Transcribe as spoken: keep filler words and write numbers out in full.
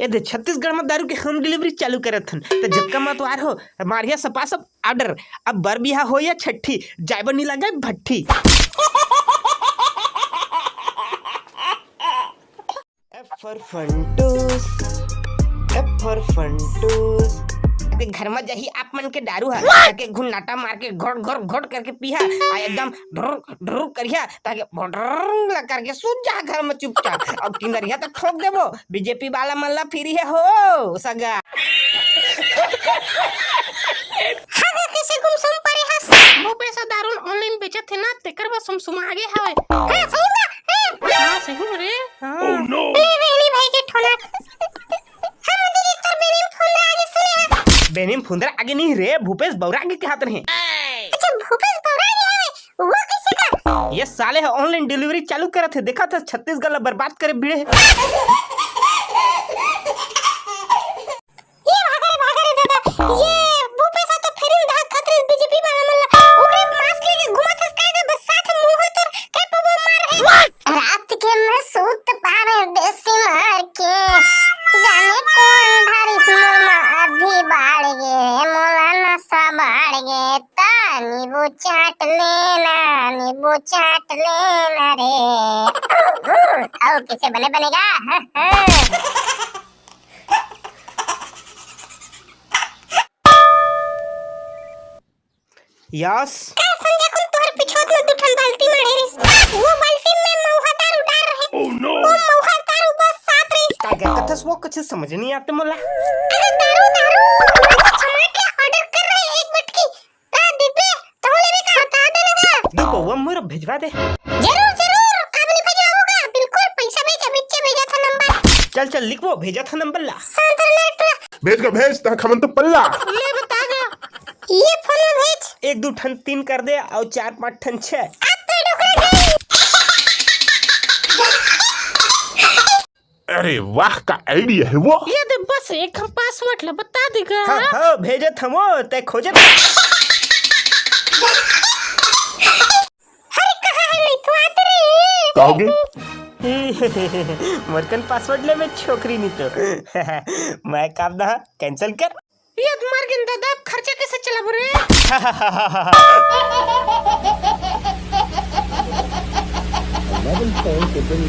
ए दे, छत्तीसगढ़ में दारू के होम डिलीवरी चालू करत हन, त जतका मतवार हो, मारिया सपा सब ऑर्डर। अब बर बिहा हो या छठी, जाय बर नी लगे भट्ठी। F for Funtoos, F for Funtoos। ते घर में जाही आप मन के दारू हा, ताके घुन्नाटा मार के घोट घोट घोट करके पीहा, आ एकदम ढुर ढुर करिहा, ताके भोडर ला करके सूत जा घर में चुपचाप। अब टिंगरिया तो ठोक देबो, बीजेपी वाला मन ला फिरी है हो सगा। हाँ, हाँ, कैसे गुमसुम परे हस? वो पैसा दारू ऑनलाइन बेचत हे ना, तेकर बर सुमसुमा आगे हवे। हाँ, सही बा। हाँ। हाँ, सही में रे। हाँ। Oh, no। ले, बहिनी भाई के ठोना। हाँ, मोदी जी, तोर बेनी में फुंदरा आगे सुने हा। बेनी में फुंदरा आगे नहीं रे, भूपेश बौरा आगे के हाथ रहे। अच्छा, भूपेश बौरा आगे हवे, वो कैसे का? ये साले ह ऑनलाइन डिलीवरी चालू करत हे, देखा था छत्तीसगढ़ ला बर्बाद करे भिड़े हे। ये भागा रे, भागा रे दादा, ये भूपेश तो फिर धाक खतरे बीजेपी वाला मन ला, ओकरे मास्क लेके घुमत हस काय रे, बस साथ मुंह तोर के पबो मार हे। रात के मैं सूत पारे देसी मार के, जाने कौन धारिस मोर मा अभी बाढ़ गे, मोला नशा बाढ़ गे, ता नींबू चाट लेना, नींबू चाट लेना रे। अउ कैसे बने बनेगा? यस। का संजय कुल तोहर पिछोत में दू ठन बाल्टी मारे रिस? वो बाल्टी में मऊहा दारू डार रहे। Oh, no। वो मऊहा दारू बस साथ रही। का गे कथस वो कुछ समझ नहीं आते मोला। अरे दारू, दारू, छमाट के ऑर्डर कर रहे एक मटकी। का दिबे? तहु लेबे का? बता दे ना। दू पौवा मोर भेजवा दे। जरूर, जरूर, काबली भेजवा होगा। बिल्कुल, पैसा भेजा, बिच्चे भेजा था नंबर। चल, चल, लिखवो, भेजा था नंबर ला। सांत रे लड़का। भेज गा, भेज, तह खमन तो पल्ला। ले बता गा। ये फोन में भेज। एक दू ठन तीन कर दे अउ चार पाँच ठन छह। अब तो डोकरा गई। अरे वाह, का आइडिया है वो। ये दे बस एक हम पासवर्ड ला बता देगा। हाँ, हाँ, भेजत हमो, तै खोजत। अरे कहाँ है नहीं तो आते रे। कहोगे? मोर कन पासवर्ड ले में छोकरी नहीं तो। मैं काम ना कैंसिल कर। ये मार गिन दादा, अब खर्चा कैसे चलाबो रे? Eleven points have been